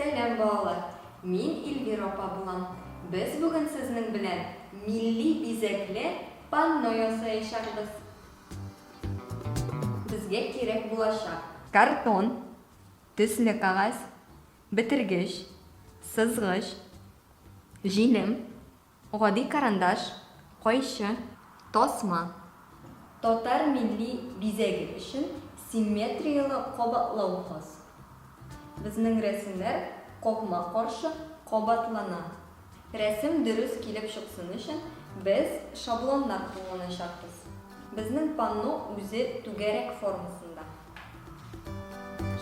Сәлам, балалар! Мин Эльвира апа булам. Без бүген сезнең белән милли бизәкле панно ясаячакбыз. Безгә кирәк булачак. Картон, төсле кәгазь, бетергеч, сызгыч, җилем, Гади карандаш, кайчы, тасма. Татар милли бизәге өчен симметрияле кабатлау хас. Безнең рәсемнәр капма-каршы кабатлана. Рәсем дөрес килеп чыксын өчен без шаблоннар кулланачакбыз. Безнең панно үзе түгәрәк формасында.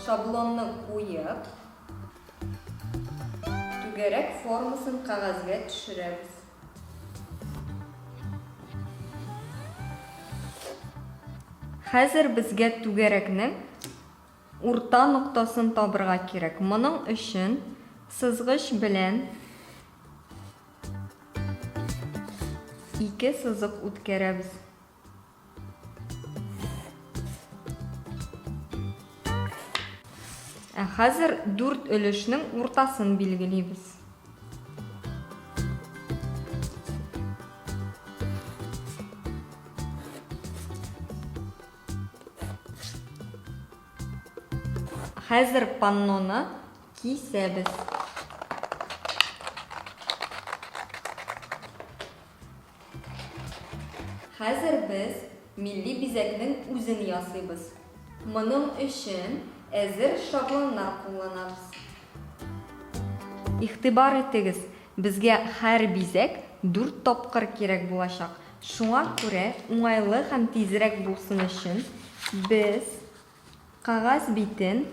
Шаблонны куеп. Түгәрәк формасын кәгазьгә төшерәбез. Хәзер безгә түгәрәкнең урта ноктасын табырга кирәк. Моның өчен сызгыч белән ике сызык үткәрәбез. Ә хәзер дүрт өлешнең уртасын билгелибез. Хәзер панноны кисәбез. Хәзер без милли бизәкнең үзен ясыйбыз. Моның өчен әзер шаблоннар кулланабыз. Игътибар итегез, безгә һәр бизәк дүрт тапкыр кирәк булачак. Шуңа күрә уңайлы һәм тизрәк булсын өчен без кәгазь битен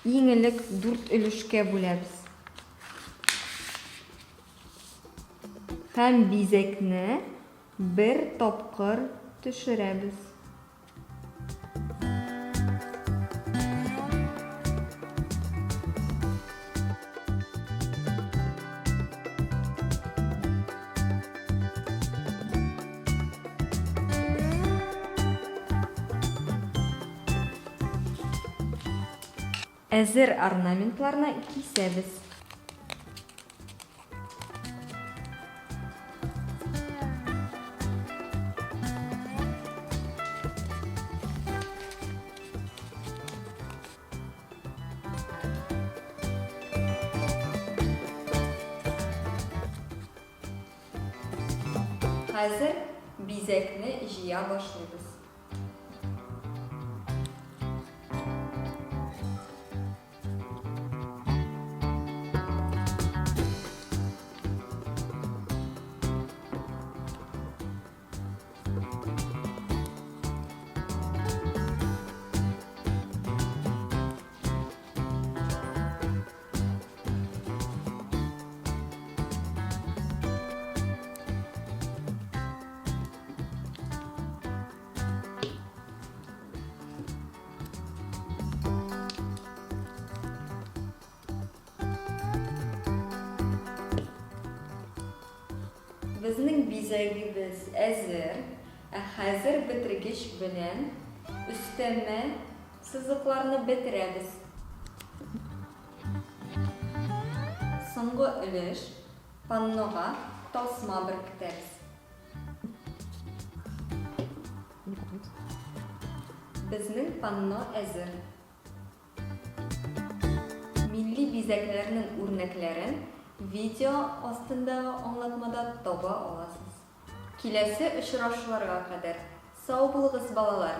иң элек дүрт өлешкә бүләбез. Һәм бизәкне бер тапкыр төшерәбез. Әзер орнаментларны кисәбез. Хәзер бизәкне җыя башлыйбыз. Безнең бизәгебез әзер. Ә хәзер бетергеч белән өстәмә сызыкларны бетерәбез. Соңгы өлеш, паннога тасма беркетәбез. Безнең панно әзер. Милли бизәкләрнең үрнәкләрен видео астындагы аңлатмада таба аласыз. Киләсе очрашуларга кадәр сау булыгыз, балалар!